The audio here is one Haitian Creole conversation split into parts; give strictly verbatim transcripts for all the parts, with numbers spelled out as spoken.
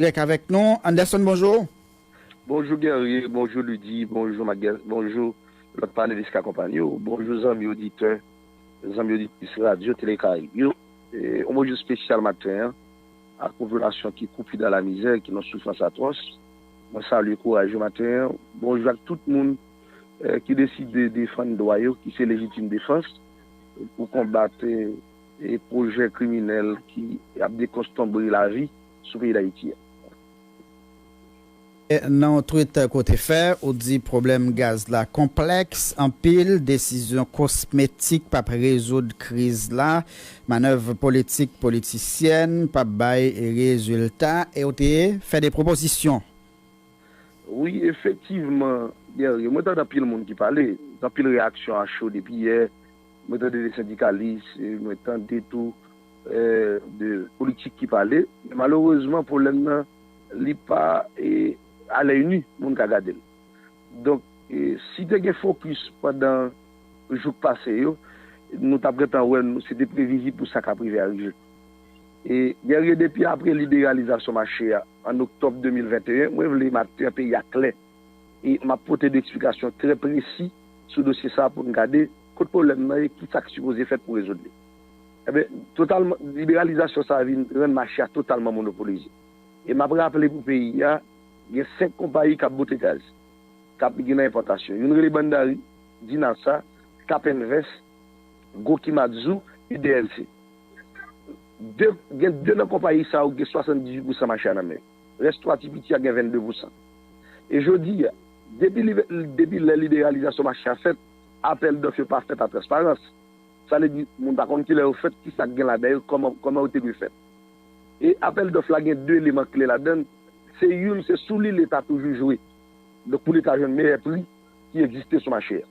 dirèk avèk nou. Anderson, bonjou. Bonjou Guerrier, bonjou Ludie, bonjou Maguel, bonjou lòt panelis k akonpanye w, bonjou zanmi oditè, zanmi oditris radyo Tele Karib yo. E, yon bonjou espesyal maten an ak popilasyon ki kwoupi dan lamizè, ki nan soufrans atwòs. Mwen salye kouraj yo maten an. Bonjou ak tout moun eh, ki deside defann dwa yo, ki se lejitim defans, pou konbat eh, eh, pwojè kriminèl ki ap dekonstanbre lavi sou peyi Dayiti a. Nan yon tweet ke w te fè, ou di pwoblèm gaz la konplèks anpil, desizyon kosmetik p ap rezoud kriz la, manèv politik politisyèn p ap bay rezilta, e w te fè de pwopozisyon. Wi, efektivman, Guerrier, mwen tande anpil moun ki pale, gen anpil reyaksyon a cho depi yè, mwen tande de sendikalis, mwen tande tou eh, de politik ki pale. Men malerezman, pwoblèm nan, li pa eh, a lèy ni moun ka gade l. Donk, eh, si te gen fokis pandan jou k pase yo, nou t ap gentan wè se te previzib pou sa k ap rive a rive. E Guerrier, depi apre liberalizasyon mache a an oktòb de mil venteyen, mwen vle maten an peyi a klè. E m ap pote de eksplikasyon trè presi sou dosye sa a pou n gade kot pwoblèm nan ye, ki sa k sipoze fèt pou rezoud li. Ebyen, totalman, liberalizasyon sa a vin rann mache a totalman monopolize. E m ap raple pou peyi a, gen senk konpayi k ap bote gaz, k ap gen nan enpòtasyon. Youn rele Bann Dari, Dinasa, Cap Invest, Gokimazu e D L C. De, gen de nan konpayi sa yo gen swasanndizuit pousan mache a nan men yo. Rès twa ti piti a gen vennde pousan. E jodi a, depi, depi lè liberalizasyon mache a fèt, apèl dòf yo pa fèt a transparans. Sa vle di, moun pa konn kilè yo fèt, ki sa k gen ladan yo, kòman, kòman yo te dwe fèt. E apèl dòf la gen de eleman kle ladan l. Se youn, se sou li Leta toujou jwe. Donk pou Leta jwenn meyè pri ki egziste sou mache a.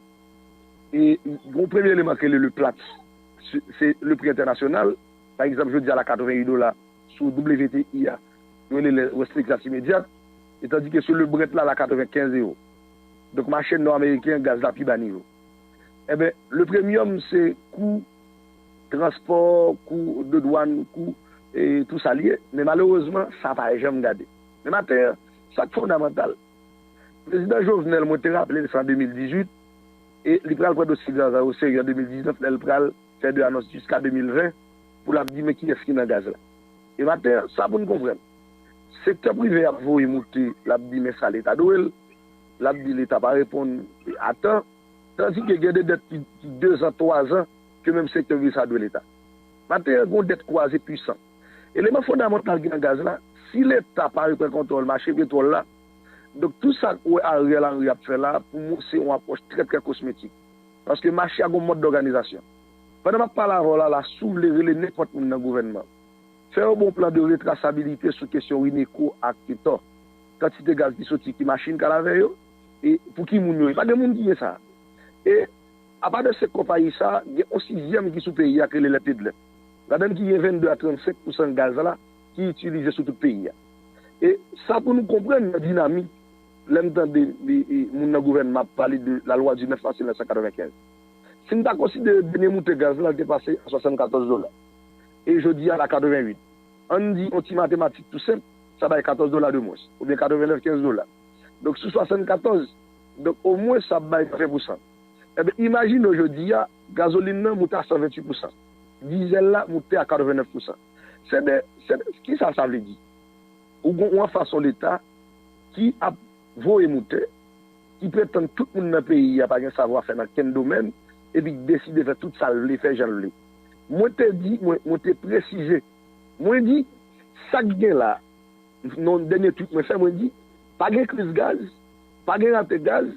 E yon premye eleman ki rele le Platts, se, se le pri entènasyonal. Pa egzanp, jodi a la katreven uit dola sou W T I a, yo rele le West Texas Intermediate, e tandike sou le Brent la, la katreven kenz ewo. Donk mache nò ameriken an, gaz la pi ba nivo. Ebyen, le premium se kou transpò, kou de dwàn, kou e tou sa l ye, men malerezman, sa pa janm gade. Men maten an, sa k fondamantal, Prezidan Jovenel, mwen te raple l sa an de mil dizuit, e li pral pran dosye gaz la oserye an de mil diznèf, lè l pral fè de anons jiska de mil ven pou l ap di men kiyès ki nan gaz la. E maten an, sa pou n konprann. Sektè prive ap voye moute, l ap di men sa Leta dwe l, l ap di Leta pa reponn a tan, tandike gen de dèt ki, ki dezan, twazan ke menm sektè prive sa dwe Leta. Maten an, gen yon dèt kwaze pwisan. Eleman fondamantal ki nan gaz la, si Leta pa reprann kontwòl mache petwòl la, donk tou sa ou wè Ariel Henry ap fè la, pou mwen, se yon apwòch trè, trè kosmetik. Paske mache a gen yon mòd dòganizasyon. Pandan m ap pale avè w la, la, si w vle rele nenpòt moun nan gouvènman, fè yon bon plan de retrasabilite sou kesyon Rineco ak Etò. Kantite gaz ki soti, ki machin k al avè yo, e pou ki moun yo ye. Pa gen moun ki ye sa. E apa de senk konpayi sa, gen yon sizyèm ki sou peyi a ki rele Lètedlè. Ladan l ki gen vennde a trannsenk pousan gaz la ki itilize sou tout peyi a. E sa pou nou konprann nan dinamik, lè m tande moun nan gouvènman ap pale de la loi du neuf mars mil nèf san katrevenkenz. Si n ta konsidere dènye moute gaz la, l te pase an swasannkatòz dola. E jodi a, l a katrevenuit. Ann di yon ti matematik tou senp, sa bay katòz dola de mwens, oubyen katrevenèf kenz dola. Donk sou swasannkatòz, donk omwen sa ap bay ven pousan. Ebyen, imajine w jodi a, gazolin nan moute a san venntuit pousan. Dizèl la moute a katrevenèf pousan. Se de, se de, kisa sa vle di? Ou gon, ou anfas yon Leta ki ap voye moute, ki pretann tout moun nan peyi a pa gen savwa fè nan kenn domèn, epi ki deside fè tout sa l vle, fè jan l vle. Mwen te di, mwen, mwen te presize, mwen di, sa k gen la, nan dènye tweet mwen fè, mwen di, pa gen kriz gaz, pa gen rate gaz,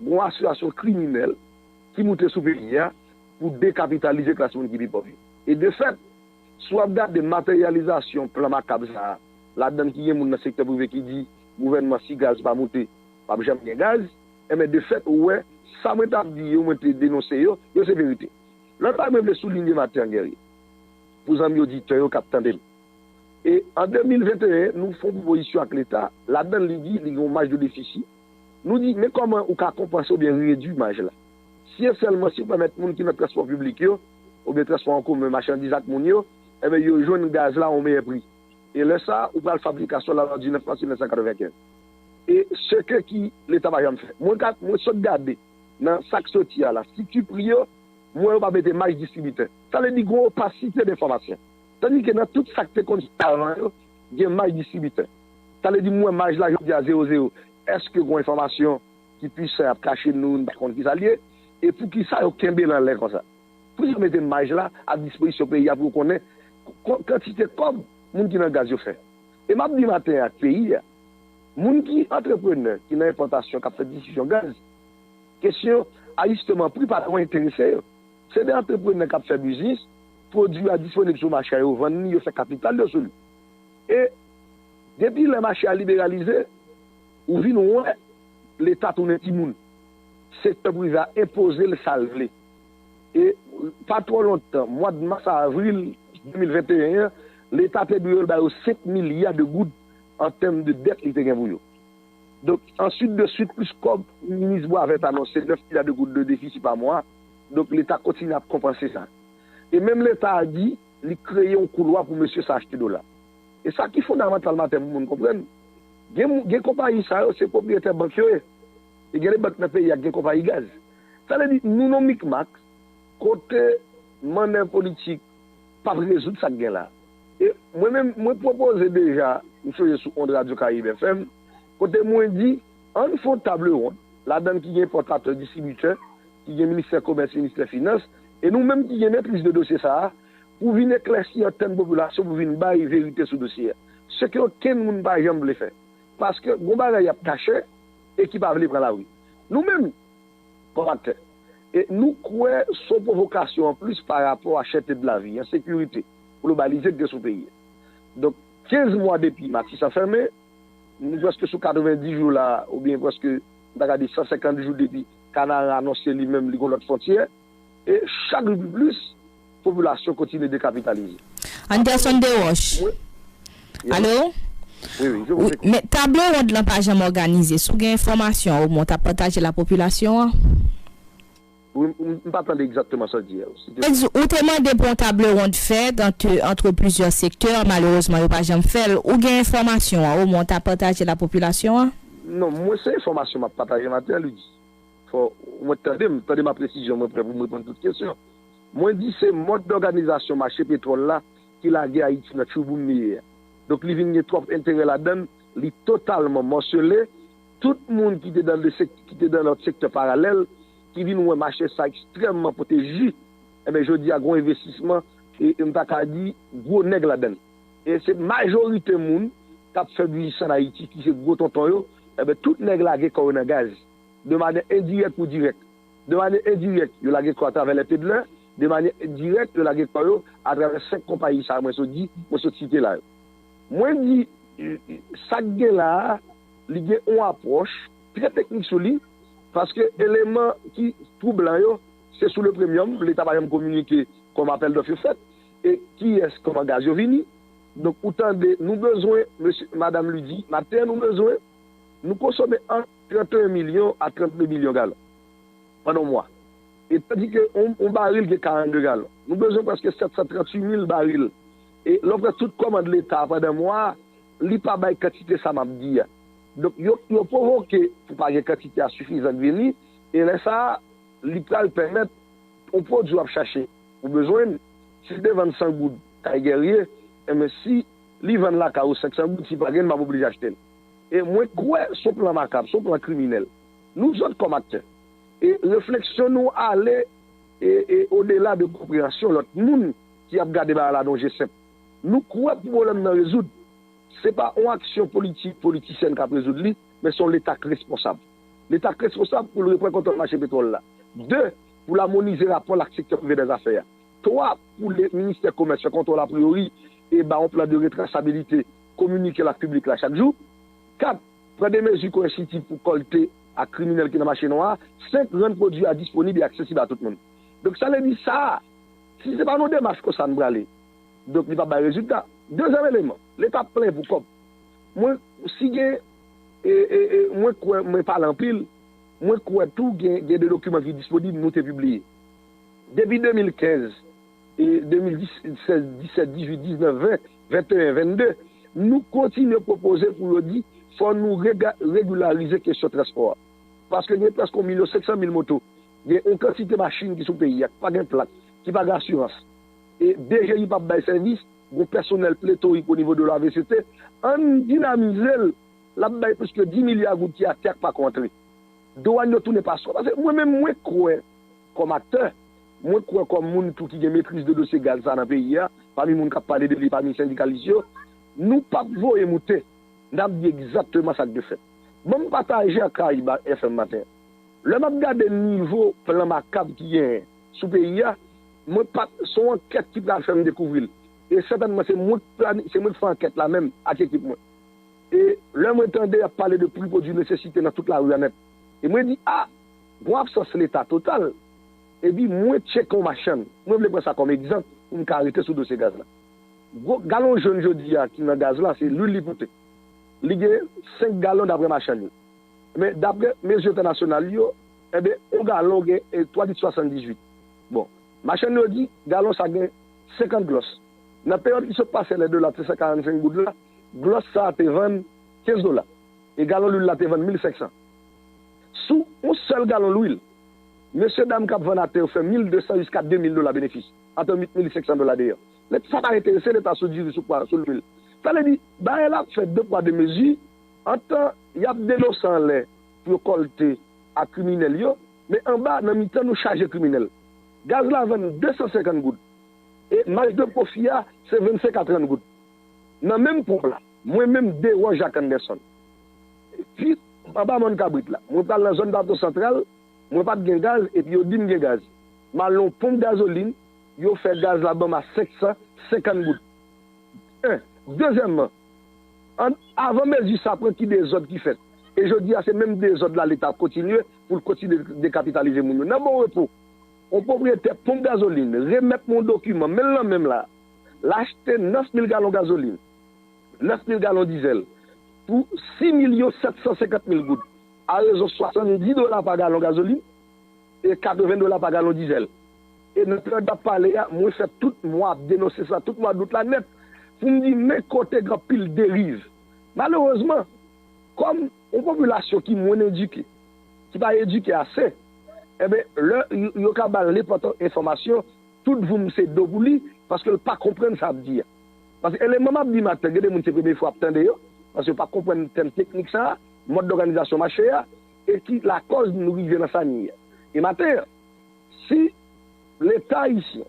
gon asosyasyon kriminèl ki moute sou peyi a pou dekapitalize klas moun ki pi pòv yo. E de fèt, si w ap gade materyalizasyon plan makab sa a, ladan l ki gen moun nan sektè prive ki di gouvènman si gaz pa moute, p ap janm gen gaz, enben de fèt ou wè, sa mwen t ap di yo, mwen te denonse yo, yo se verite. Lòt bagay mwen vle soulinye maten an, Guerrier, pou zanmi oditè yo k ap tande m. E an de mil venteyen, nou fè yon pwopozisyon ak Leta, ladan l li di li gen yon maj de defisi. Nou di, men kòman ou ka konpanse oubyen redui maj la? Si e sèlman si w pèmèt moun ki nan transpò piblik yo, oubyen transpò an komen, machandiz ak moun yo, enben yo jwenn gaz la a yon meyè pri. E lè sa a, ou pral fabrikasyon lalwa di nèf mas mil nèf san katrevenkenz. E seke ki Leta pa janm fè. Mwen ka, mwen sot gade nan sa k soti a la, strikti pri yo, mwen wè yo pa mete maj distribitè. Sa vle di gen yon opasite de enfòmasyon. Tandike nan tout sa k te konn fèt avan yo, gen maj distribitè. Sa vle di mwen maj la jodi a zewo zewo. Èske gen yon enfòmasyon ki pwisan y ap kache nou, nou pa konn kisa l ye? E poukisa yo kenbe l anlè konsa? Pou yo mete maj la a dispozisyon peyi a pou yo konnen kantite kòb moun ki nan gaz yo fè. E m ap di maten ak peyi a, moun ki antreprenè, ki nan enpòtasyon, k ap fè distribisyon gaz, kesyon ajisteman pri pa twò enterese yo. Se de antreprenè k ap fè biznis, pwodui a disponib sou mache a, yo vann li, yo fè kapital yo sou li. E depi lè mache a liberalize, ou vin wè Leta tounen timoun. Sektè prive a enpoze l sa l vle. E pa twò lontan, mwa mas a avril de mil venteyen an, Leta te dwe yo l ba yo senk milya de goud an tèm de dèt li te gen pou yo. Donk, answit de swit, plis kòb, minis Boisvert anonse nèf milya de goud de defisi pa mwa. Donk, Leta kontinye ap konpanse sa. E menm Leta a di, li kreye yon koulwa pou mesye sa achte dola. E sa ki fondamantal maten pou moun konprann, gen, gen konpayi sa yo, se pwopriyetè bank yo ye. E gen de bank nan peyi a ki gen konpayi gaz. Sa vle di, nou nan mikmak, kote mannèv politik p ap rezoud sa k gen la. E mwen menm, mwen pwopoze deja, m sonje sou ond Radyo Karib F M, kote mwen di, ann fè yon table ronde, ladan ki gen enpòtatè, distribitè, ki gen ministè komès, ministè finans, e nou menm ki gen metriz de dosye sa a, pou vin eklèsi antèn popilasyon, pou vin bay verite sou dosye a. Se ke okenn moun pa janm vle fè. Paske gon bagay y ap kache e ki pa vle pran lari. Nou menm, kòm aktè, e nou kwè se yon pwovokasyon anplis pa rapò a chète de lavi, ensekirite globalize k gen sou peyi a. Donk, kenz mwa depi Matisan fèmen, nou prèske sou katrevenndis jou la, oubyen prèske, m ta ka di san senkant jou depi Kanaran anonse li menm li gon lòt fwontyè, e chak jou pi plis, popilasyon kontinye dekapitalize. Anderson Desroches. Wi. Alo? Wi, wi, je vous écoute. Men table ronde lan pa janm òganize. Si w gen enfòmasyon, omwen w ta pataje la popilasyon an? Wi, m, m pa tande egzakteman sa w di a. Ou te mande pou yon table ronde fèt ant, ant plizyè sektè, malerezman yo pa janm fè l. Ou gen enfòmasyon an, omwen w ta pataje la popilasyon an? Non, mwen se enfòmasyon m ap pataje maten an, Ludie. Fò mwen tande m, tande m a presizyon, mwen prè pou m reponn tout kesyon. Mwen di se mòd dòganizasyon mache petwòl la ki lage Ayiti nan tchouboum li ye a. Donk li vin gen twòp enterè ladan l, li totalman mòsele. Tout moun ki te dan de sek-, ki te dan lòt sektè paralèl, ki vin wè mache sa ekstrèmman pwoteji, enben jodi a gon envestisman, e, e m ta ka di gwo nèg ladan l. E se majorite moun k ap fè biznis ann Ayiti ki se gwo tonton yo, enben tout nèg lage kò yo nan gaz. De manyè endirèk ou dirèk. De manyè endirèk, yo lage kò atravè lè pedlè, de manyè dirèk, yo lage kò yo atravè senk konpayi sa a mwen sot di, mwen sot site la yo. Mwen di, sa k gen la a, li gen yon apwòch trè teknik sou li, paske eleman ki twoublan yo, se sou le premium, Leta pa janm kominike kòman apèl dòf yo fèt, e kiyès, kòman gaz yo vini. Donk, ou tande, nou bezwen, mesye, madanm Ludie, maten an nou bezwen, nou konsome ant trannteyen milyon a trannde milyon galon pandan yon mwa. E tandike yon, yon baril gen karannde galon. Nou bezwen prèske sèt san tranntuit mil baril. E lè w pran tout kòmand Leta a pandan mwa a, li pa bay kantite sa m ap di a. Donk, yo, yo pwovoke pou pa gen kantite a sifizan k vini, e lè sa a, li pral pèmèt yon pwodui w ap chache, ou bezwen l, si l te vann san goud kay Guerrier, enben si li vann lakay ou senk san goud, si pa gen l, m ap oblije achte l. E mwen kwè se yon plan makab, se yon plan kriminèl. Nou zòt kòm aktè. E refleksyon nou ale e, e odela de konpreyansyon lòt moun ki ap gade bagay la nan yon je senp. Nou kwè pou pwoblèm nan rezoud, se pa yon aksyon politik, politisyèn k ap rezoud li, men se yon Leta k responsab. Leta k responsab pou l reprann kontwòl mache petwòl la. De, pou l amonize rapò l ak sektè prive dèzafè a. Twa, pou le, ministè komès fè kontwòl apriyori e ba yon plan de retrasabilite, kominike l ak piblik la chak jou. Kat, pran de mezi koersitiv pou kòlte ak kriminèl ki nan mache nwa a. Senk, rann pwodui a disponib e aksesib a tout moun. Donk, sa vle di sa a, si se pa nan yon demach konsa n prale, donk li p ap bay rezilta. Dezyèm eleman, Leta ap plenyen pou kòb. Mwen, si gen, e, e, e, mwen kwè, mwen pale anpil, mwen kwè tou gen, gen de dokiman ki disponib, nou te pibliye. Depi de mil kenz, e de mil disèt, disèt, dizuit, diznèf, ven, venteyen, vennde, Nou kontinye pwopoze pou yo di fò nou rega- regilarize kesyon transpò a. Paske gen prèske yon milyon senk san mil moto, gen yon kantite machin ki sou peyi a, ki pa gen plak, ki pa gen asirans. E D G I p ap bay sèvis, gen pèsonèl pletorik o nivo de la V C T, ann dinamize l, l ap bay plis ke dis milya goud ki atè ak pa ko antre. Dwàn yo tounen paswa. Paske mwen menm, mwen kwè kòm aktè, mwen kwè kòm moun tou ki gen metriz de dosye gaz sa nan peyi a, pami moun k ap pale de li, pami sendikalis yo, nou p ap voye moute. N ap di egzakteman sa k dwe fèt. Ban m pataje ak Karayib F M maten an. Lè m ap gade nivo plan makab ki genyen sou peyi a, mwen pa, se yon ankèt ki pral fè m dekouvri l. E sètènman, se mwen k plani- se mwen k fè ankèt la menm ak ekip mwen. E lè mwen tande y ap pale de pri pwodui nesesite nan tout lari a nèt, e mwen di, a, gon absans Leta total. Epi mwen tcheke yon machann. Mwen vle pran sa kòm egzanp pou m ka rete sou dosye gaz la. Gwo, galon jòn jodi a ki nan gaz la, se lwil li pote. Li gen senk galon dapre machann yo. Men dapre mezi entènasyonal yo, enben, yon galon gen e, twa lit swasanndizuit. Bon, machann yo di galon sa gen senkant glòs. Nan peryòd ki sot pase lè dola te san karannsenk goud la, glòs sa a te vann kenz dola. E galon lwil la te vann mil senk san. Sou yon sèl galon lwil, mesye dam k ap vann atè yo fè mil de san jiska de mil dola benefis, antre uit mil senk san dola deyò. Lè sa pa enterese Leta sou diri, sou pwa, sou lwil. Sa vle di, bagay la ap fè de pwa de mezi, antan y ap denonse anlè pou yo kòlte ak kriminèl yo, men anba, nan mitan, nou chaje kriminèl. Gaz la vann de san senkant goud. E maj de pwofi a, se vennsenk a trant goud. Nan menm ponp la, mwen menm, Dewò Jak Anderson, pi anba Mòn Kabrit la, mwen pral nan zòn Plato Santral, mwen pa t gen gaz, epi yo di m gen gaz. M al nan yon ponp gazolin, yo fè gaz la ban m a senk san senkant goud. En. Dezyèmman, an, avan mezi sa pran, ki dezòd ki fèt? E jodi a, se menm dezòd la Leta ap kontinye pou l kontinye dekapitalize moun yo. Nan Bon Repo, yon pwopriyetè ponp gazolin remèt mwen yon dokiman, men l nan men m la. L achte nèf mil galon gazolin, nèf mil galon dizèl pou sis milyon sèt san senkant mil goud, a rezon swasanndis dola pa galon gazolin e katreven dola pa galon dizèl. E nan peryòd n ap pale a, mwen fè tout mwa ap denonse sa, tout mwa dout la nèt, pou m di men kote gen anpil deriv. Malerezman, kòm yon popilasyon ki mwen edike, ki pa edike ase, enben, lè yo, yo ka ba l nenpòt enfòmasyon, tout voum se do pou li, paske l pa konprann sa ap di a. Paske eleman m ap di maten, gen de moun se premye fwa ap tande yo, paske yo pa konprann tèm teknik sa a, mòd dòganizasyon mache a, e ki lakòz nou rive nan sa n ye a. E maten an, si Leta ayisyen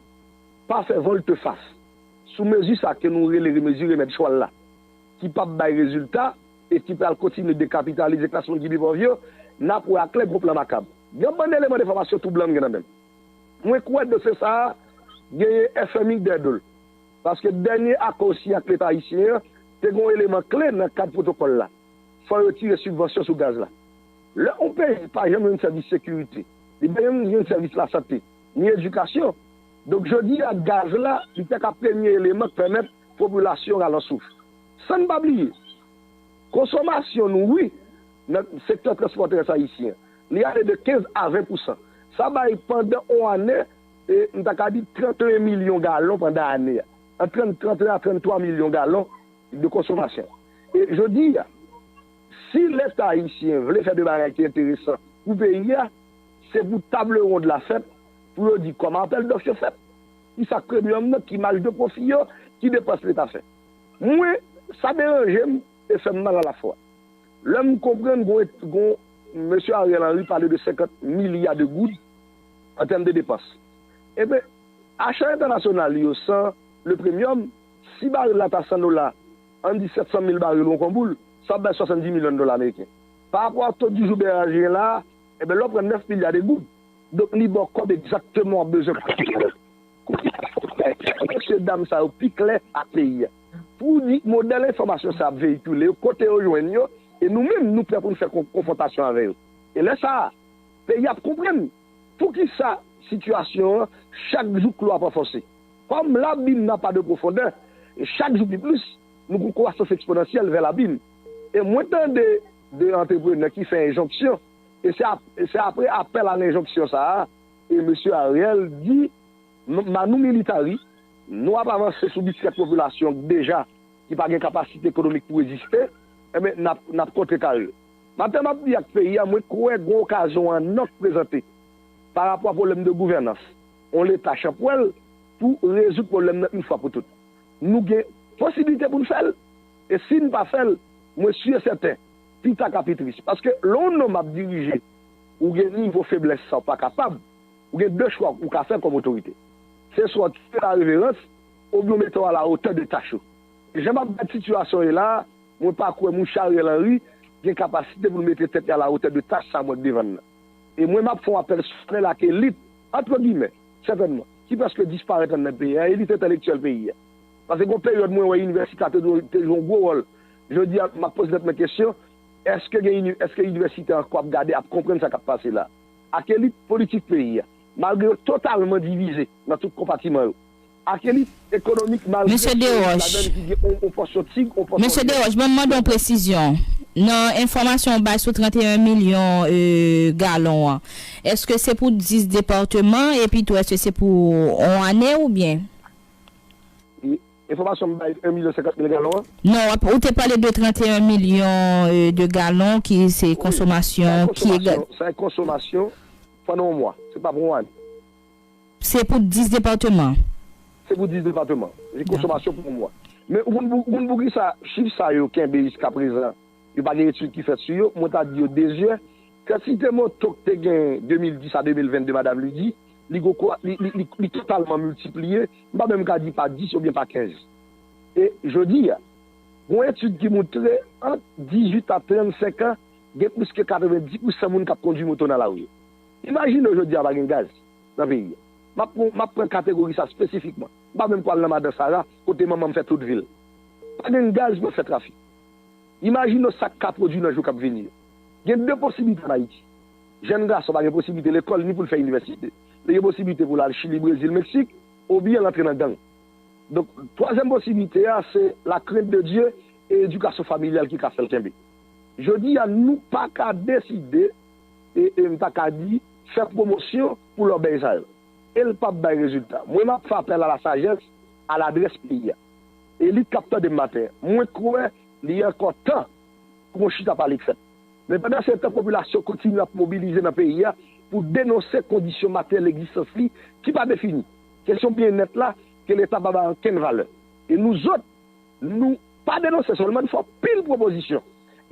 pa fè vòltefas sou mezi sa ke nou rele mezi remèd chwal la, ki p ap bay rezilta e ki pral kontinye dekapitalize klas moun ki pi pòv yo, n ap wè aklè gwo plan makab. Gen yon bann eleman enfòmasyon tou blan m gen nan men m. Mwen kwè dosye sa a genyen F M I dèyè do l. Paske dènye akò siyen ak Leta ayisyen an te gen yon eleman kle nan kad pwotokòl la. Fò yo retire sibvansyon sou gaz la. Lè yon peyi pa janm jwenn sèvis sekirite, li pa janm jwenn sèvis lasante, ni edikasyon. Donk, jodi a, gaz la, li te ka premye eleman k pèmèt popilasyon rale yon souf. San n pa bliye, konsòmasyon nou, wi, nan sektè transpò terès ayisyen, li ale de kenz a ven pousan. Sa bay pandan yon ane, e, m ta ka di trannteyen milyon galon pandan ane a. Ant trant, trannteyen a tranntwa milyon galon de konsòmasyon. E jodi a, si Leta ayisyen vle fè de bagay ki enteresan pou peyi a, se pou tab wonn la fèt, pou yo di kòman apèl dòf yo fèt, ki sa k premyòm nan, ki maj de pwofi yo, ki depans Leta fè. Mwen, sa deranje m e fè m mal alafwa. Lè m konprann gon, gon mesye Ariel Henry pale de senkant milya de goud an tèm de depans. Ebyen, acha entènasyonal yo san le premium, si baril la ta san dola, ann di sèt san mil baril ou konboul, sa ap bay swasanndis milyon dola ameriken. Pa rapò a to di jou beraj gen la a, ebyen, lè w pran nèf milya de goud, donk, li ba w kòb egzakteman w ap bezwen pou mesye dam sa yo pi klè ak peyi a. Pou w di modèl enfòmasyon sa ap veyikile yo, kote yo jwenn yo, e nou menm, nou prè pou n fè kon- konfwontasyon avè yo. E lè sa a, peyi a ap konprann poukisa sitiyasyon an chak jou klo ap ranfòse. Kòm labim n'a pas de profondeur, e chak jou pi plis, nou gon kwasans eksponansyèl vè labim. E mwen tande de antreprenè ki fè enjonksyon, e se ap- e se apre apèl a lenjonksyon sa a, e mesye Ariel di, "M- Manu militari, nou ap avanse sou biskèt popilasyon k deja ki pa gen kapasite ekonomik pou reziste, enben, n ap, n ap kontrekare yo. Maten, m ap di ak peyi a, mwen kwè gen okazyon an nòk prezante pa rapò a pwoblèm de gouvènans. On Leta chanpwèl pou rezoud pwoblèm nan yon fwa pou tout. Nou gen posiblite pou n fè l. E si n pa fè l, mwen si e sèten, pita ka pi tris. Paske lè yon nonm ap dirije, ou gen nivo feblès sa, ou pa kapab, ou gen de chwa ou ka fè kòm otorite. Se swa w tire la reverans, oubyen w mete w a la otè de tach ou. Jan m ap gad sitiyasyon ye la a, mwen pa kwè mouche Ariel Henry gen kapasite pou l mete tèt li a la otè de tach sa mwen k devan l nan. E mwen, m ap fè yon apèl solènèl ak elit, antre gimè, sètènman, ki prèske disparèt anndan peyi a, elit entèlektyèl peyi a. Paske gen yon peryòd mwen wè inivèsite a te jwe, te jwe yon gwo wòl. Jodi a, m ap poze tèt mwen kesyon, èske gen ini-, èske inivèsite ankò ap gade, ap konprann sa k ap pase la? Ak elit politik peyi a, malgre yo totalman divize nan tout konpatiman yo, ak elit ekonomik, malgre Mesye Desroches, ladan ki gen on, on pòsyon tig, on pòsyon Mesye Desroches, ban m mande yon presizyon. Nan enfòmasyon w bay sou trannteyen milyon, e, galon an, èske se pou dis depatman, epi tou, èske se pou yon ane oubyen? Enfòmasyon m bay, en milyon senkant mil galon an? Non, w ap, ou te pale de trannteyen milyon, e, de galon ki se konsomasyon ki egal. Sa e konsomasyon pandan yon mwa. Se pa pou yon ane. Se pou dis depatman? Se pou dis depatman. Se konsomasyon pou yon mwa. Men ou konn pou, ou konn poukisa chif sa yo kenbe jiskaprezan, yo pa gen etid ki fèt sou yo, mwen ta di yo de zyè. Kantite moto k te gen de mil dis a de mil vennde, Madanm Ludie, li, li, li, li, li totalman miltipliye, m pa menm ka di pa dis oubyen pa kenz. E jodi a, gen yon etid ki montre ant dizuit a trannsenk an, gen plis ke katrevenndis pousan moun k ap kondui moto nan lari yo. Imajine w jodi a pa gen gaz nan peyi a. M ap pran, m ap pran kategori sa espesifikman. M pa menm pral nan Madan Sara, kote manman m fè tout vi l. Pa gen gaz pou yo fè trafik. Imajine w sa k ka pwodui nan jou k ap vini yo. Gen de posiblite ann Ayiti. Jèn gason pa gen posiblite lekòl ni pou l fè inivèsite. Li gen posiblite pou l al Chili, Brezil, Meksik, oubyen l antre nan gang. Donk, twazyèm posiblite a, se la crainte de Dieu e edikasyon familyal ki ka fè l kenbe. Jodi a, nou pa ka deside, e, e m ta ka di, fè pwomosyon pou lòbèy sa yo. E l p ap bay rezilta. Mwen, m ap fè apèl a la sajès, a ladrès peyi a. Elit k ap tande m maten an, mwen kwè li ankò tan pou yon chita pale k fèt. Men pandan se tan, popilasyon kontinye ap mobilize nan peyi a pou denonse kondisyon materyèl egzistans li ki pa defini. Kesyon byennèt la, ke Leta pa bay ankenn valè. E nou zòt, nou pa denonse sèlman, nou fè anpil pwopozisyon.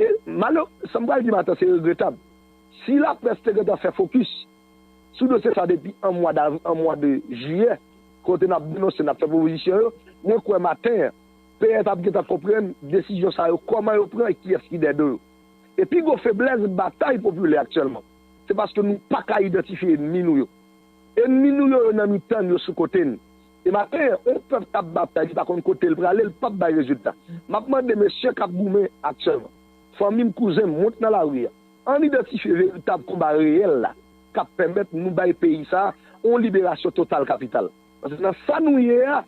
E malè, sa m pral di maten, se regretab. Si laprès te gentan fè fokis sou dosye sa depi an mwa dav-, an mwa de jiyè, kote n ap denonse, n ap fè pwopozisyon yo, mwen kwè maten an, P A t ap gentan konprann desizyon sa yo, kòman yo pran e kiyès ki dèyè do yo. E pi gwo feblès batay popilè aktyèlman, se paske nou pa ka idantifye ènmi nou yo. Ènmi nou yo, yo nan mitan n, yo sou kote n. E maten an, yon pèp k ap batay, li pa konn kote l prale, l p ap bay rezilta. M ap mande mesye k ap goumen aktyèlman, fanmi m, kouzen m, moun k nan lari a, ann idantifye veritab konba reyèl la k ap pèmèt nou bay peyi sa a yon liberasyon total kapital. Paske nan sa nou ye a,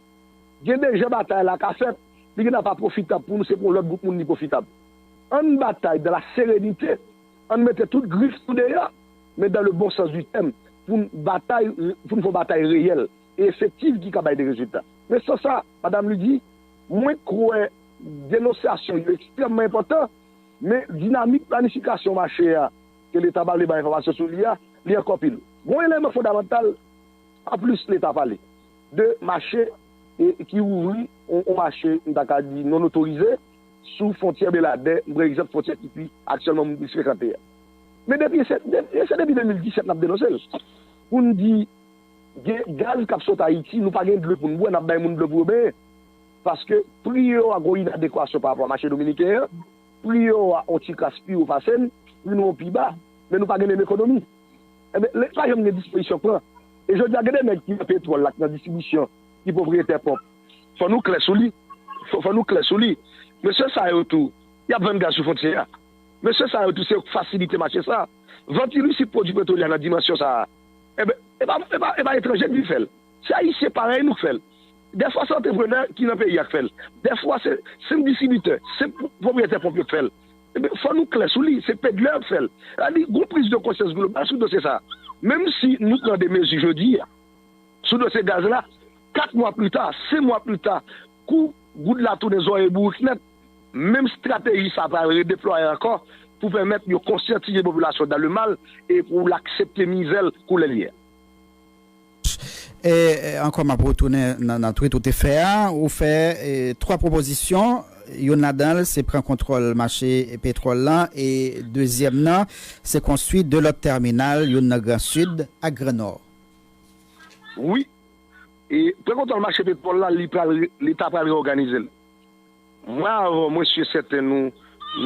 gen de jan batay la ka fèt, li gentan pa pwofitab pou nou, se pou yon lòt gwoup moun li pwofitab. Ann batay dans la sérénité, ann mete tout grif nou deyò, men dans le bon sens du terme, pou n batay, pou n fè yon batay reyèl e efektif ki ka bay de rezilta. Men san sa, Madanm Ludie, mwen kwè denonsyasyon yo ekstrèmman enpòtan, men dinamik planifikasyon mache a, ke Leta pa vle bay enfòmasyon sou li a, li ankò pi lou. Gon eleman fondamantal, anplis Leta pale de mache e, ki ouvri, on, on mache, m ta ka di, non otorize, sou fwontyè Beladè, m pran egzanp fwontyè ki pi aktyèlman moun plis frekante a. Men depi, se, de, se depi de mil disèt n ap denonse l. Pou n di, gen gaz k ap sot Ayiti, nou pa gen dlo pou n bwè, n ap bay moun dlo pou yo benyen. Paske pri yo a gon inadekwasyon pa rapò a mache dominiken an, pri yo a on ti kras pi wo pase n, pri nou an pi ba, men nou pa gen menm ekonomi. Enben, Leta pa janm gen dispozisyon pran. E jodi a, gen de nèg ki nan petwòl la, ki nan distribisyon, ki pwopriyetè ponp. Fò nou klè sou li. Fò, fò nou klè sou li. Mesye sa yo tou, y ap vann gaz sou fwontyè a. Mesye sa yo tou, se yo k fasilite mache sa. Vant ilisit pwodui petwolye a nan dimansyon sa a. Enben, e pa, e pa, e pa etranje ki fè l. Se Ayisyen parèy nou k fè l. Dèfwa, se antreprenè ki nan peyi a k fè l. Dèfwa, se senp distribitè, senp pwopriyetè ponp yo k fè l. Enben, fò nou klè sou li, se pedlè yo k fè l. Sa di, gon priz de konsyans global sou dosye sa a. Menm si nou pran de mezi jodi a, sou dosye gaz la, kat mwa pli ta, senk mwa pli ta, kou goud la tounen zòrèy bourik nèt. Menm estrateji sa pral redeplwaye ankò pou pèmèt yo konsyantize popilasyon dan le mal e pou l aksepte mizè l koulè l ye a. E, e, ankò, m ap retounen nan, nan tweet ou te fè a. Ou fè e, twa pwopozisyon. Youn ladan l, se pran kontwòl mache petwòl lan. E dezyèm nan, se konstwi de lòt tèminal, youn nan Gran Sid ak Gran Nò. Wi. E pran kontwòl mache petwòl la, li pral, Leta pral reyòganize l. Mwen, avan, mwen si e sèten nou,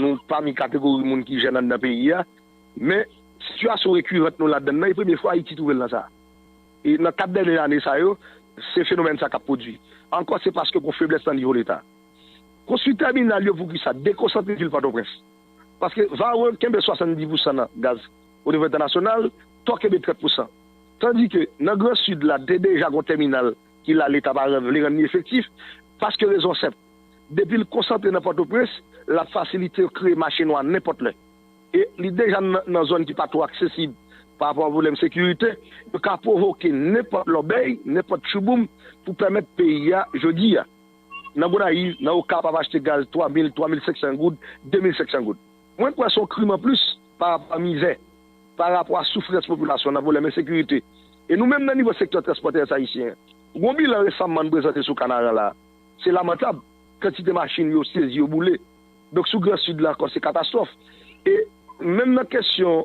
nou pami kategori moun ki jèn anndan peyi a. Men, sitiyasyon rekirant nou ladan l nan, e premye fwa Ayiti twouve l nan sa. E nan kat dènye lane sa yo, se fenomèn sa k ap pwodui. Ankò, se paske gon feblès nan nivo Leta. Konstwi tèminal yo pou kisa? Dekonsantre vil Pòtoprens. Paske Varreux kenbe swasanndiz pousan nan gaz o nivo entènasyonal, Tò kenbe trant pousan. Tandike nan Gran Sid la, te deja gon tèminal ki la Leta pa vle rann li efektif, paske rezon senp. Depi l konsantre nan Pòtoprens, l ap fasilite yo kreye mache nwa nenpòt lè. E li deja nan, nan zòn ki pa twò aksesib pa rapò a pwoblèm sekirite, yo ka pwovoke nenpòt lòbèy, nenpòt tchouboum pou pèmèt peyi a, jodi a, nan Gonayiv, nan Okap ap achte gaz twa mil, twa mil senk san goud, de mil senk san goud. Mwen kwè se yon krim anplis pa rapò a mizè, pa rapò a soufrans popilasyon nan pwoblèm ensekirite. E nou menm nan nivo sektè transpò tèrès ayisyen an, gon bilan resamman n prezante sou Kanaran la, se lamantab, kantite machin yo sezi, yo boule. Donk sou Gran Sid la ankò, se katastwòf. E menm nan kesyon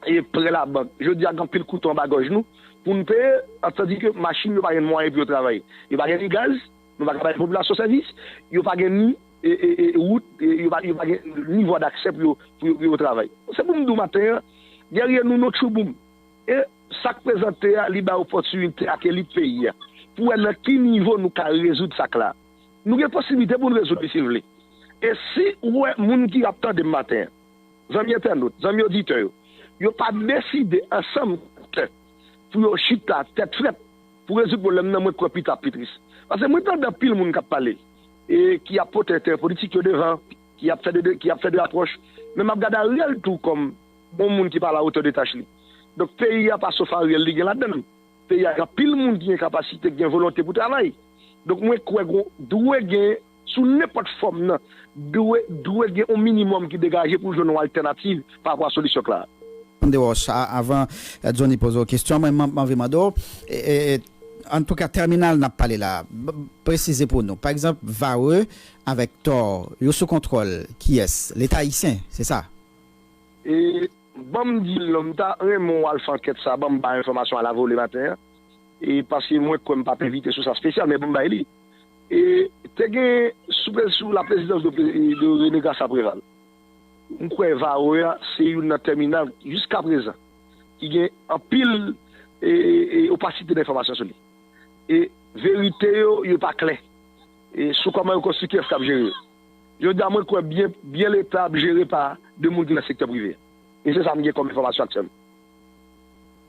e prè labank, jodi a gen anpil kouto anba gòj nou, pou n peye, tandike machin yo pa gen mwayen pou yo travay. Yo pa gen ni gaz, nou pa ka bay popilasyon sèvis, yo pa gen ni e, e, e, wout, e, yo pa, yo pa gen ni vwa daksè pou yo, pou yo, pou yo travay. Se pou m di w maten an, dèyè nou, nou tchouboum. E sa k prezante a, li bay opòtinite ak elit peyi a pou wè nan ki nivo nou ka rezoud sa k la. Nou gen posiblite pou n rezoud li si l vle. E si w wè moun ki ap tande m maten an, zanmi entènot, zanmi oditè yo, yo pa deside ansanm pou yo chita tèt frèt pou rezoud pwoblèm nan, mwen kwè pita ap pi tris. Paske mwen tande anpil moun k ap pale e ki ap pote enterè politik yo devan, ki ap fè de, de, ki ap fè de apwòch. Men m ap gade Ariel tou kòm yon moun ki pa alawotè de tach li. Donk peyi a pa sof Ariel li gen ladan l. Peyi a gen anpil moun ki gen kapasite, ki gen volonte pou travay. Donk mwen kwè gon, dwe gen, sou nenpòt fòm nan, dwe, dwe gen yon minimòm ki degaje pou jwenn yon altènativ pa rapò a solisyon k la. Dewoch, avan Johnny poze w kesyon, mwen m anvi mande w, antouka, tèminal n ap pale la, presize pou nou. Pa egzanp, Varreux avèk Tò, yo sou kontwòl kiyès? Leta ayisyen, se sa? E ban m di l non, m ta renmen w al fè ankèt sa, ban m bay enfòmasyon a la vole maten an. E paske mwen kwè m p ap envite sou sa espesyal, men ban m bay li. E te gen sou, sou la prezidans de, de René Grassa Préval. M kwè Varreux a se youn nan tèminal jiskaprezan ki gen anpil e, e, e, opasite nan enfòmasyon sou li. E verite yo, yo pa klè e, sou kòman yo konstwi, kiyès k ap jere yo. Jodi a, mwen kwè byen, byen Leta ap jere pa de moun ki nan sektè prive. E se sa m gen kòm enfòmasyon aktyèlman.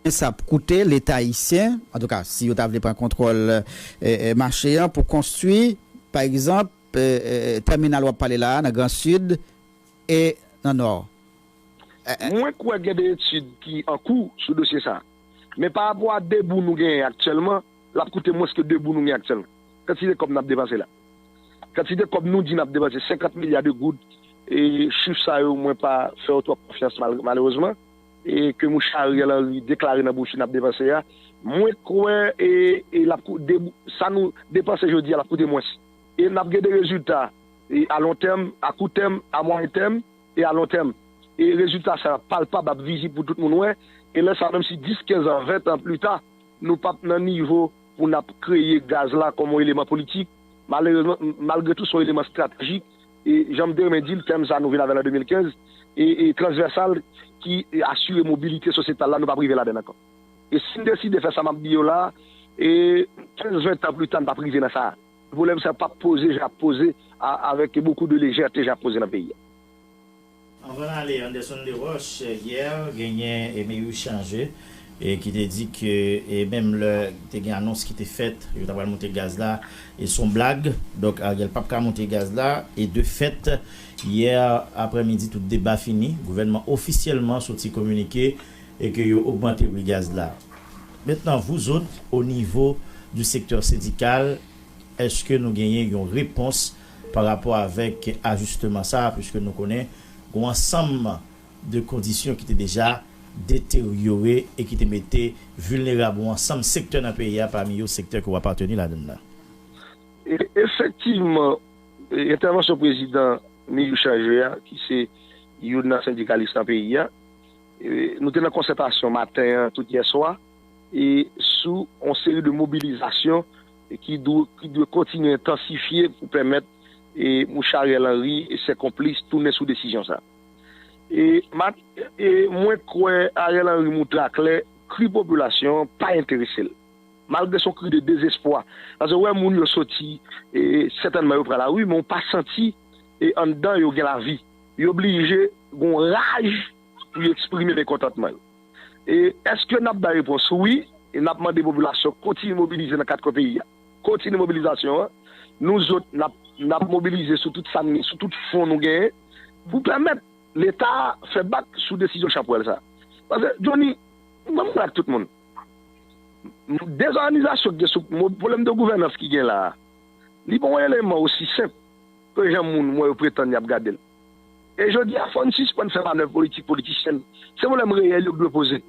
Men sa ap koute Leta ayisyen, antouka, si yo ta vle pran kontwòl e, e, mache an pou konstwi, pa egzanp, e, e, tèminal w ap pale la a nan Gran Sid e nan Nò. Mwen kwè gen de etid ki an kou sou dosye sa a. Men pa rapò a de bou nou genyen aktyèlman, l ap koute mwens ke de bou nou gen aktyèlman. Kantite kòb n ap depanse la. Kantite kòb nou di n ap depanse, senkant milya de goud, e chif sa yo, mwen pa fè yo twòp konfyans mal, malerezman, e ke mouche Ariel Henry deklare nan bouch li n ap depanse a, mwen kwè e, e l ap kou-, de bou, sa nou depanse jodi a, l ap koute mwens. E n ap gen de rezilta e a lon tèm, a kou tèm, a mwayen tèm, e a lon tèm. E rezilta sa yo ap palpab, ap vizib pou tout moun wè. E lè sa, menm si dis, kenz an, ven an plita, nou p ap nan nivo pou n ap kreye gaz la kòm yon eleman politik. Malerezman, malgre tou, se yon eleman estratejik. E jan m te renmen di l, tèm sa nou vin avè l an de mil kenz, e, e transvèsal ki asire mobilite sosyetal la, nou p ap rive ladan l ankò. E si n deside fè sa m ap di yo la, e kenz, ven an plita, n p ap rive nan sa a. Pwoblèm sa p ap poze jan ap poze, a, avèk bokou de lejète jan ap poze nan peyi a. Anvan n ale, Anderson Desroches, yè, genyen e Meyou Chanje, e ki te di ke e menm lè te gen anons ki te fèt, yo ta pral monte gaz la, e se yon blag. Donk, Ariel p ap ka monte gaz la, e de fèt, yè aprèmidi, tout deba fini, gouvènman ofisyèlman soti kominike e ke yo ogmante pri gaz la. Maintenant, vous autres, au niveau du secteur syndical, èske nou genyen yon repons pa rapò avèk ajisteman sa a, piske nou konnen gen yon ansanm de kondisyon ki te deja deteryore e ki te mete vilnerab yon ansanm sektè nan peyi a, pami yo sektè ke w apateni ladan l la? E, efektivman, e, entèvansyon prezidan Miyou Chanje a, ki se youn nan sendikalis nan peyi a, e, nou te nan konsètasyon maten an tout yè swa, e sou yon seri de mobilizasyon ki dwe, ki dwe kontinye entansifye pou pèmèt e, mouche Ariel Henry e sè konplis tounen sou desizyon sa. E, mat, e, mwen kwè Ariel Henry moutre aklè kri popilasyon an pa enterese l. Malgre se yon kri de dezespwa. Paske w wè moun yo soti, e, sètènman yo pran lari, men w pa santi e anndan yo gen lavi. Yo blije gen yon raj pou yo eksprime mekontantman yo. E èske n ap bay repons? Wi, e n ap mande popilasyon kontinye mobilize nan kat kwen peyi a. Kontinye mobilizasyon an. Nou zòt, n ap, n ap mobilize sou tout sa n gen, sou tout fon nou genyen, pou pèmèt Leta fè bak sou desizyon chapwèl sa. Paske, Johnny, mwen mwen ak tout moun. Dezòganizasyon ki gen sou pwoblèm de gouvènans ki gen la a, li pa yon eleman osi senp ke jan moun mwen yo pretann y ap gade l. E jodi a, fò n sispann fè manèv politik politisyèn. Se pwoblèm reyèl yo k dwe poze.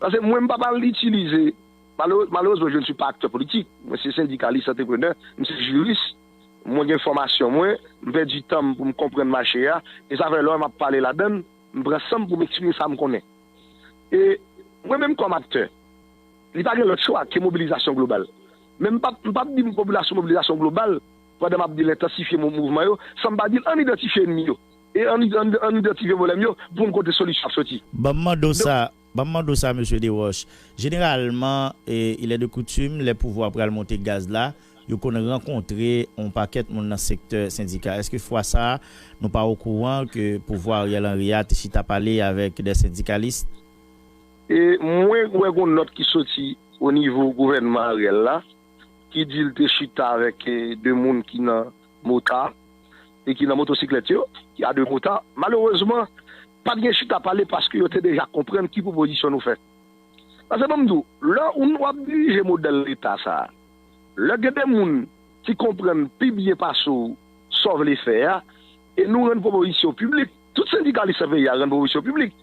Paske mwen, m pa pral itilize, malere- malerezman, je ne suis pas acteur politique. Mwen se sendikalis, antreprenè, m se jiris. Mwen gen fòmasyon mwen, m pèdi tan m pou m konprann mache a. E sa fè lè m ap pale ladan l, m pran san m pou m eksprime sa m konnen. E mwen menm kòm aktè, li pa gen lòt chwa ke mobilizasyon global. Men m p ap, m p ap di popilasyon mobilizasyon global pandan m ap di l entansifye mou- mouvman yo, san m pa di l ann idantifye ènmi yo. E ann, ann, ann idantifye pwoblèm yo pou n kote solisyon ap soti. Ban m mande w sa, ban m mande w sa, mesye Desroches. Jeneralman, e, il est de coutume, lè pouvwa pral monte gaz la, yo konn rankontre yon pakèt moun nan sektè sendika. Èske fwa sa a, nou pa okouran ke pouvwa Ariel Henry a te chita pale avèk de sendikalis? E mwen wè gon nòt ki soti o nivo gouvènman Ariel la, ki di l te chita avèk e, de moun ki nan mota e ki nan motosiklèt yo, ki a de mota. Malerezman, pa t gen chita pale paske yo te deja konprann ki pwopozisyon nou fè. Paske ban m di w, lè ou w ap dirije modèl Leta sa a, lè gen de moun ki konprann pi byen pase w sa w vle fè a, e nou rann pwopozisyon piblik, tout sendikalis nan peyi a rann pwopozisyon piblik.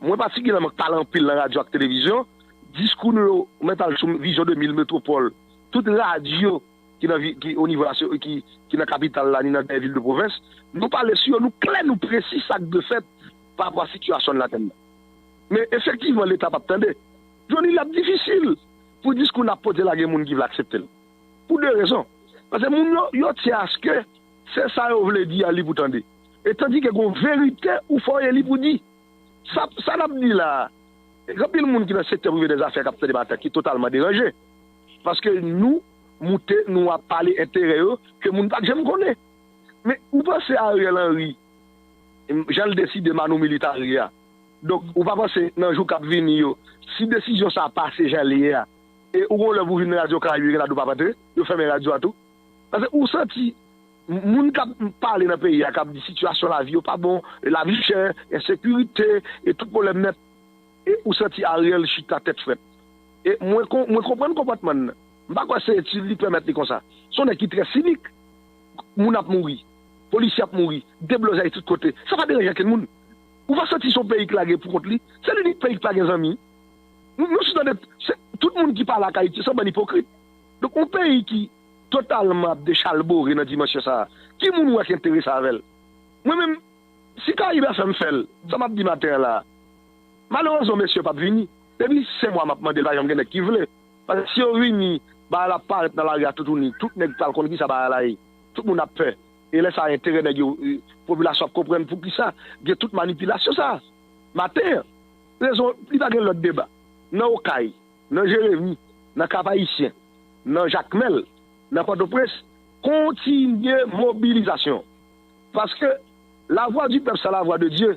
Mwen patikilyèman k pale anpil nan radyo ak televizyon, diskou nou yo, ou mèt al sou Vizyon de mil, Metwopòl, tout radyo ki nan vi- ki o nivo nasyo- ki, ki nan kapital la ni nan dè vil de pwovens, nou pale sou yo, nou klè, nou presi sa k dwe fèt pa rapò a sitiyasyon n ladann nan. Men efektivman, Leta p ap tande. Johnny, l ap difisil pou diskou n ap pote la gen moun ki vle aksepte l. Pou de rezon. Paske moun yo, yo tye aske se sa yo vle di a li pou tande. E tandike gon verite ou fò e li pou di. Sa, sa n ap di la a, gen anpil moun ki nan sektè prive dèzafè k ap tande maten ki totalman deranje. Paske nou moute, nou ap pale enterè yo ke moun pa t janm konnen. Men ou panse Ariel Henry, jan l deside Manou Militari a, donk ou pa panse nan jou k ap vini yo, si desizyon sa a pase jan l ye a, e ou gon lè pou vin Radyo Karayib yo gen la di w p ap antre, yo fèmen radyo a tou. Paske ou santi moun k ap pale nan peyi a, k ap di sitiyasyon lavi yo pa bon, lavi chè, ensekirite, e tout pwoblèm nèt, e ou santi Ariel chita tèt frèt. E mwen, mwen konprann konpòtman l. M pa kwè se etid li pèmèt li konsa. Se yon nèg ki trè sinik. Moun ap mouri. Polisye ap mouri. Deblozay tout kote. Sa pa deranje ankenn moun. Ou pa santi se yon peyi k lage pou kont li? Se linik peyi k pa gen zanmi. Nou, nou sou tande, se, tout moun ki pale ak Ayiti, se yon bann ipokrit. Donk, yon peyi ki totalman ap dechalbore nan dimansyon sa a, ki moun ou wè k enterese avè l? Mwen menm, si Karayib F M fè l, sa m ap di maten an la a, malerezman, mesye yo p ap vini. Depi senk mwa m ap mande l, pa janm gen nèg ki vle. Paske si yo vini, bagay la ap parèt nan lari a toutouni, tout nèg pral konn kisa bagay la ye. Tout moun ap pè. E lè sa a, enterè nèg yo, popilasyon ap konprann poukisa gen tout manipilasyon sa a. Maten an, rezon, li pa gen lòt deba. Nan Okay, nan Jeremi, nan Kap Ayisyen, nan Jakmèl, nan Pòtoprens, kontinye mobilizasyon. Paske lavwa di pèp sa lavwa de Dye,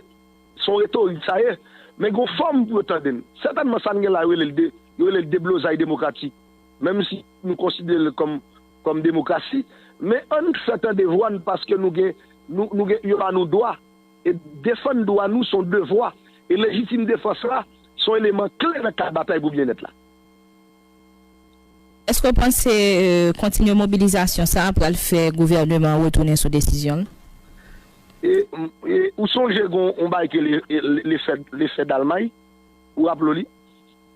se yon retorik sa ye, men gen yon fòm pou yo tande n. Sètènman, sa n gen la, yo rele l de, yo rele l deblozay demokratik. Menm si nou konsidere l kòm, kòm demokrasi, men ann fè tande vwa n paske nou gen, nou, nou gen, yo ba nou dwa. E defann dwa nou se yon devwa. E lejitim defans la se yon eleman kle nan kad batay pou byennèt la. Èske w panse, e, kontinye mobilizasyon sa a pral fè gouvèneman an retounen sou desizyon l? E, e, ou sonje gen yon bagay ke le, le, le fed, le fed Almay, ou raple w li?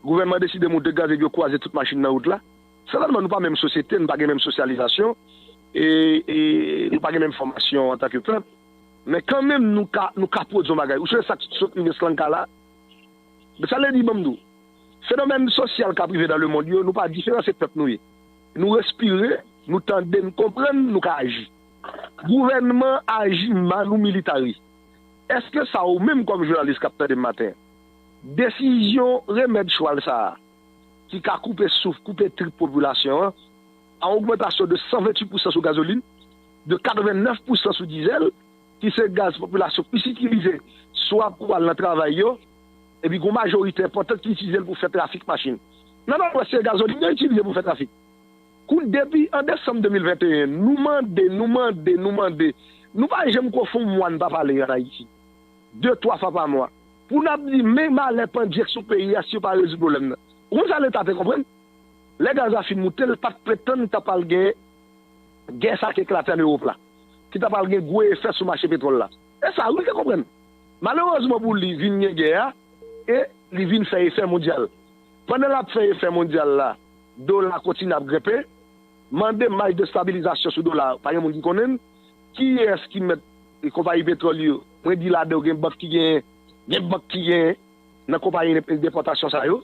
Gouvènman deside moute gaz epi yo kwaze tout machin nan wout la. Sètènman, nou pa menm sosyete, nou pa gen menm sosyalizasyon, e, e nou pa gen menm fòmasyon antanke pèp. Men kanmenm, nou ka, nou ka pwodui yon bagay. Ou sonje sa k sot Ines Lanka la? Men sa vle di, ban m di w, fenomèn sosyal k ap rive nan lemonn yo, nou pa diferan, se pèp nou ye. Nou respire, nou tande, nou konprann, nou ka aji. Gouvènman aji mal ou militari. Èske sa ou menm kòm jounalis k ap tande m maten an, desizyon remèd chwal sa a, ki ka koupe souf, koupe trip popilasyon an, a yon ogmantasyon de san venntuit pousan sou gazolin, de katrevennèf pousan sou dizèl, ki se gaz popilasyon plis itilize, swa pou al nan travay yo, epi gen yon majorite enpòtan ki itilize l pou fè trafik machin. Nan Nòdwès, se gazolin yo itilize pou fè trafik. Kou depi an desanm de mil venteyen, nou mande, nou mande, nou mande. Nou pa janm ko fon mwa n pa pale an Ayiti. De, twa fwa pa mwa. Pou n ap di, men malè pandye k sou peyi a si yo pa rezoud pwoblèm nan. Ou konn sa Leta te konprann? Lè gaz la fin moute, l pa t pretann ta pral gen gè sa k eklate ann Ewòp la, ki ta pral gen gwo efè sou mache petwòl la. E sa wi l te konprann. Malerezman pou li, vin gen gè a, e li vin fè efè mondyal. Pandan l ap fè efè mondyal la, dola kontinye ap grenpe. Mande maj de estabilizasyon sou dola a, pa gen moun ki konnen l. Kiyès ki mèt konpayi petwòl yo? Mwen di ladan yo gen bank ki genyen, gen bank ki genyen nan konpayi depòtasyon sa yo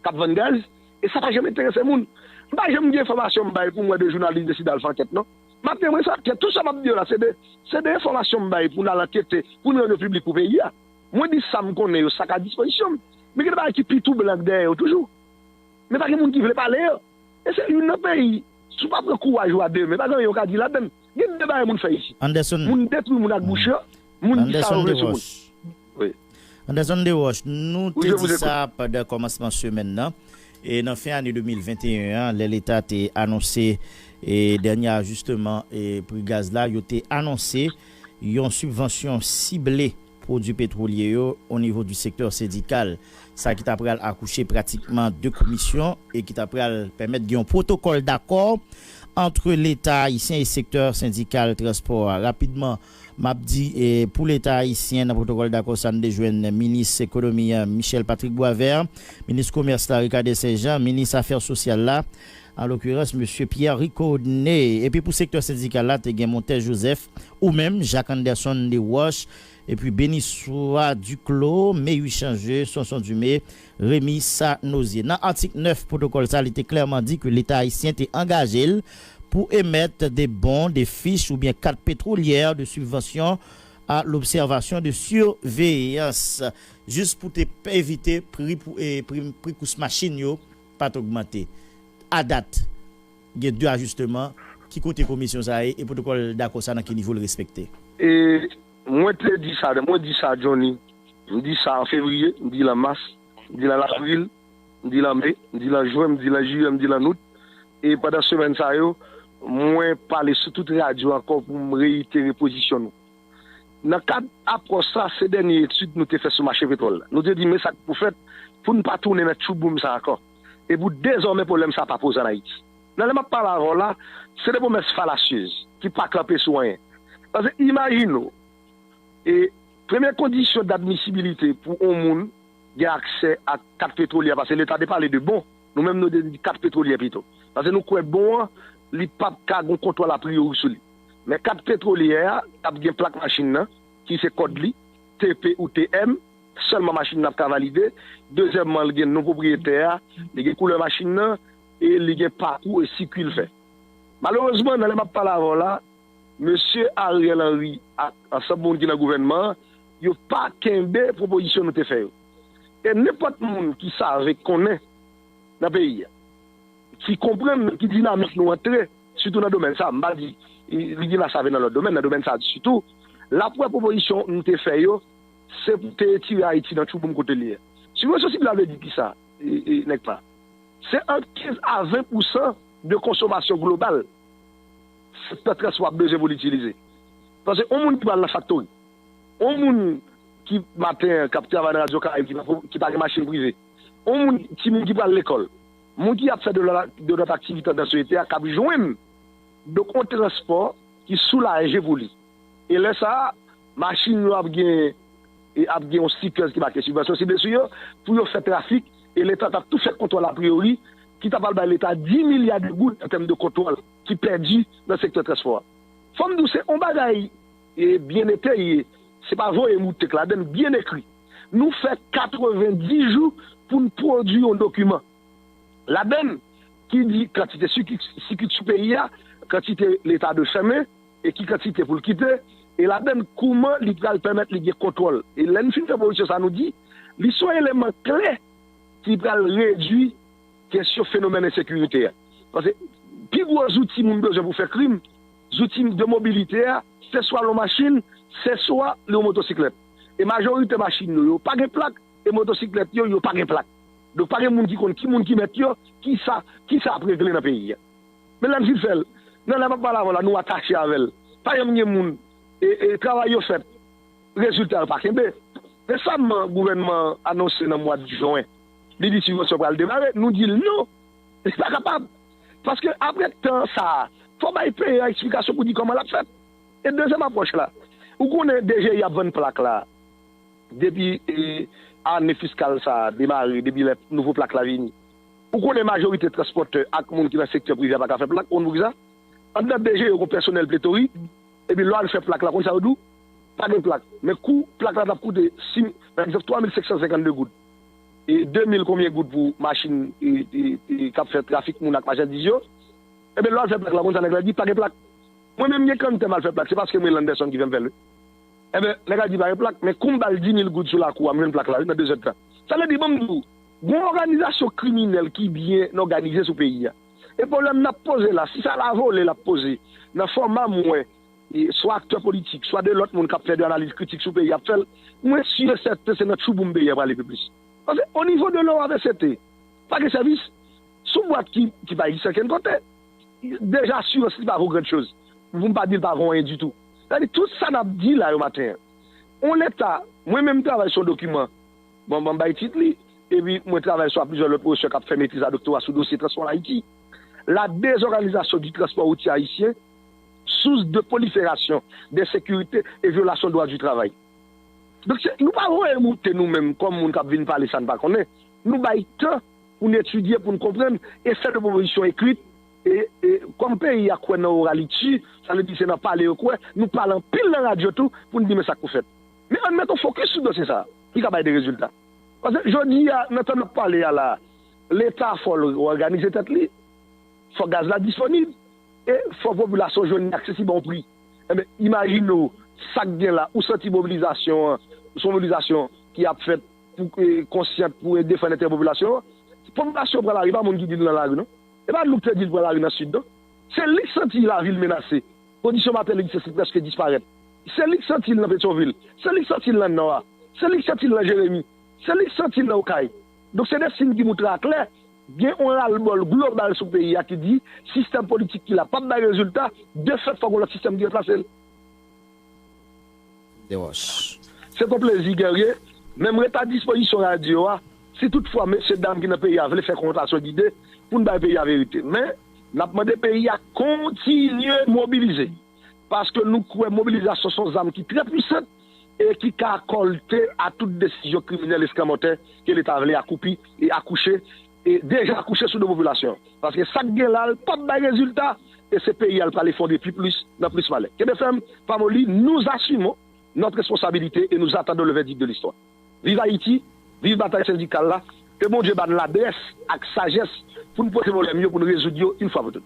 k ap vann gaz, e sa pa janm enterese moun. M pa janm gen enfòmasyon m bay pou m wè de jounalis deside al fè ankèt non. M ap gen mwen fè ankèt, tout sa m ap di yo la se de, se de enfòmasyon m bay pou n al ankete, pou n rann yo piblik pou peyi a. Mwen di sa m konnen yo, sa k a dispozisyon m. Men gen de bagay ki pi twouble dèyè yo toujou. Men pa gen moun ki vle pale yo. E se youn nan peyi, si w pa pran kouraj ou a de men, pa gen anyen w ka di ladan l. Gen de bagay moun fè isit. Moun detwi moun ak bouch yo, moun di sa yo vle sou moun. Anderson Desroches, nou te di sa pandan kòmansman semèn nan. E nan fen ane de mil venteyen an, lè Leta te anonse e dènye ajisteman e pri gaz la, yo te anonse yon sibvansyon sible pwodui petwolye yo o nivo di sektè sendikal. Sa ki ta pral akouche pratikman de komisyon e ki ta pral pèmèt gen yon pwotokòl dakò ant Leta ayisyen e sektè sendikal transpò a. Rapidman, m ap di, e, pou Leta ayisyen, nan pwotokòl dakò sa, n te jwenn minis ekonomi an, Michel Patrick Boisvert, minis komès la, Ricardin Saint Jean, minis afè sosyal la, an lokirans, mesye Pierre Ricodné. Epi pou sektè sendikal la, te gen Montes Joseph, ou menm, Jacques Anderson Desroches, epi Benissoit Duclos, Méhuis Changeux, Sonson Dumé, Rémy Sanosier. Nan atik nèf pwotokòl sa, li te klèman di ke Leta ayisyen te angaje l pou emèt de bon, de fich oubyen kat petwolyè de sibvansyon à l'observation de surveillance, jis pou te evite pri, pri, pri kous machin yo pa t ogmante. A dat, gen de ajisteman. Ki kote komisyon sa a ye e pwotokòl dakò sa nan ki nivo l respekte? E mwen te di sa, mwen di sa Johnny, m di sa an fevriye, m di l an mas, m di l an avril, m di l an me, m di l an jen, m di l an jiyè, m di l an out. E pandan semèn sa yo, mwen pale sou tout radyo ankò pou m reyitere pozisyon nou. Nan kad apwòch sa, se dènye etid nou te fè sou mache petwòl la. Nou te di men sa k pou fèt pou n pa tounen nan tchouboum sa ankò. E pou dezòmè pwoblèm sa pa poze ann Ayiti. Nan lè m ap pale avè w la, se de pwomès falasyez ki pa kanpe sou anyen. Paske imajine w, e premye kondisyon dadmisibilite pou yon moun gen aksè ak kat petwolyè, paske Leta te pale de bon, nou menm nou te di kat petwolyè pito. Paske nou kwè bon an, li p ap ka gen kontwòl a priori sou li. Men kat petwolyè a, ap gen plak machin nan, ki se kòd li, T P ou T M, sèlman machin nan ap ka valide. Dezyèmman, li gen non pwopriyetè a, li gen koulè machin nan, e li gen pakou e sikui l fè. Malerezman, nan lè m ap pale avè w la, mesye Ariel Henry ak ansanm moun ki nan gouvènman an, yo pa kenbe pwopozisyon nou te fè yo. E nenpòt moun ki save konnen nan peyi a, ki konprann nan ki dinamik nou antre, sitou nan domèn sa a, m pa di li gen la save nan lòt domèn, nan domèn sa a sitou, l ap wè pwopozisyon nou te fè yo, se pou te retire Ayiti nan tchouboum kote l ye a. Sibvansyon sible la vle di kisa, e, e, nèg pa? Se ant kenz a ven pousan de konsomasyon global sektè transpò a bezwen pou l itilize. Paske yon moun ki pral nan faktori, yon moun ki maten an k ap travay nan Radyo Karayib ki pa, ki pa gen machin prive, yon moun, timoun ki pral lekòl, moun ki ap fè de lòt, de lòt aktivite anndan sosyete a k ap jwenn, donk, yon transpò ki soulaje pou li. E lè sa a, machin yo ap gen, e ap gen yon stickers ki make sibvansyon sible sou yo, pou yo fè trafik, e Leta t ap tou fè kontwòl apriyori, ki ta pral bay Leta dis milya de goud an tèm de kontwòl ki pèdi nan sektè transpò a. Fò m di w, se yon bagay, e, byen etaye, se pa voye moute k ladann, byen ekri. Nou fè katrevenndis jou pou n pwodui yon dokiman. Ladann ki di kantite sikik, sikik sou peyi a, kantite Leta dwe fèmen, e ki kantite pou l kite, e ladann kouman li pral pèmèt li gen kontwòl. E lè n fin fè pwodui sa, nou di, li se yon eleman kle ki pral redui kesyon fenomèn ensekirite a. Paske pi gwo zouti moun bezwen pou fè krim, zouti de mobilite a, se swa l yon machin, se swa l yon motosiklèt. E majorite machin yo, yo pa gen plak, e motosiklèt yo, yo pa gen plak. Donk, pa gen moun ki konn ki moun ki mèt yo, ki sa, ki sa ap regle nan peyi a. Men lè n fin fè l, nan lè m ap pale avè w la, nou atache avè l. Pa janm gen moun, e, e, travay yo fèt, rezilta yo pa kenbe. Resaman, gouvènman an anonse nan mwa jen, li di sibvansyon pral demare, nou di l non, li pa kapab. Paske apre tan sa a, fò bay peyi a eksplikasyon pou di kòman l ap fèt. E dezyèm apwòch la, ou konnen D G I ap vann plak la, depi, e, ane fiskal sa a demare, depi lè nouvo plak la vini. Ou konnen majorite transpòtè ak moun ki nan sektè prive a pa ka fè plak, ou konn poukisa? Anndan D G I yo gon pèsonèl pletorik, epi lè w al fè plak la, konn sa yo di w? Pa gen plak. Men kou plak la t ap koute, si, pa egzanp, twa mil senk san senkannde goud, e de mil konbyen goud pou machin, e, e, e, k ap fè trafik moun ak machandiz yo, ebyen, lè w al fè plak la, konn sa nèg la di? Pa gen plak. Mwen menm gen kantè m al fè plak, se paske mwen Landerson ki fè m fè l, wi. Ebyen, nèg la di pa gen plak, men kou m ba l dis mil goud sou lakou a, m jwenn plak la, wi, nan de zèdtan. Sa vle di, ban m di w, gon òganizasyon kriminèl ki byen òganize sou peyi a. E pwoblèm n ap poze la, si sa la vole l ap poze, nan fòma mwen, e, swa aktè politik, swa de lòt moun k ap fè de analiz kritik sou peyi a ap fè l, mwen si e sèten se nan tchouboum peyi a prale pi plis. Paske o nivo de l'O A V C T, pa gen sèvis. Se yon bwat ki, ki pa egziste ankenn kote. Deja, asirans li pa vo grann choz. Pou m pa di l pa vo anyen ditou. Sa vle di, tout sa n ap di la yo maten an, yon Leta, mwen menm m travay sou yon dokiman, bon, bon, m bay tit li, epi mwen travay sou a plizyè lòt pwofesè k ap fè metriz a doktora sou dosye transpò an Ayiti. La désorganisation du transport routier haïtien, source de prolifération d'insécurité et violation du droit du travail. Donk, se, nou pa voye moute nou menm kòm moun k ap vin pale sa n pa konnen. Nou bay tan pou n etidye, pou n konprann, e fè de pwopozisyon ekrit. E, e kòm peyi a kwè nan oraliti, sa vle di se nan pale yo kwè, nou pale anpil nan radyo tou pou n di men sa k pou fèt. Men ann mete yon fokis sou dosye sa a, ki ka bay de rezilta. Paske jodi a, nan tan n ap pale a la, Leta fò l òganize tèt li, fò gaz la disponib, e fò popilasyon jwenn li aksesib a yon pri. Enben, imajine w, sa k gen la, ou santi mobilizasyon an, se yon mobilizasyon ki ap fèt pou, e, konsyant, pou, e, defann enterè popilasyon an. Popilasyon pran lari, pa moun ki di l nan lari, non. E pa nou k te di l pran lari nan Sid, non. Se li k santi lavi l menase. Kondisyon matè legzistans li prèske disparèt. Se li k santi l nan Petyonvil. Se li k santi l nan Nò a. Se li k santi l nan Jeremi. Se li k santi l nan Okay. Donk, se de siy ki montre aklè gen yon ralbòl global sou peyi a ki di sistèm politik ki la p ap bay rezilta, de fèt, fòk yon lòt sistèm ki ranplase l. Desroches. Se t on plezi, Guerrier. Men m ret a dispozisyon radyo a. Si toutfwa mesye dam ki nan peyi a vle fè konfwontasyon dide pou n bay peyi a verite. Men, n ap mande peyi a kontinye mobilize. Paske nou kwè mobilizasyon se yon zam ki trè pwisan e ki ka kòlte a tout desizyon kriminèl eskanmòtè ke Leta vle akoupi e akouche, e deja akouche sou do popilasyon. Paske sa k gen la, l p ap bay rezilta, e se peyi a l pral efondre pi plis, nan plis malè. Kenbe fèm, pa moli, nous assumons notre responsabilité et nous attendons le verdict de l'histoire. Viv Ayiti, viv batay sendikal la, ke Bondye ba n ladrès ak sajès pou n poze pwoblèm yo, pou n rezoud yo yon fwa pou tout.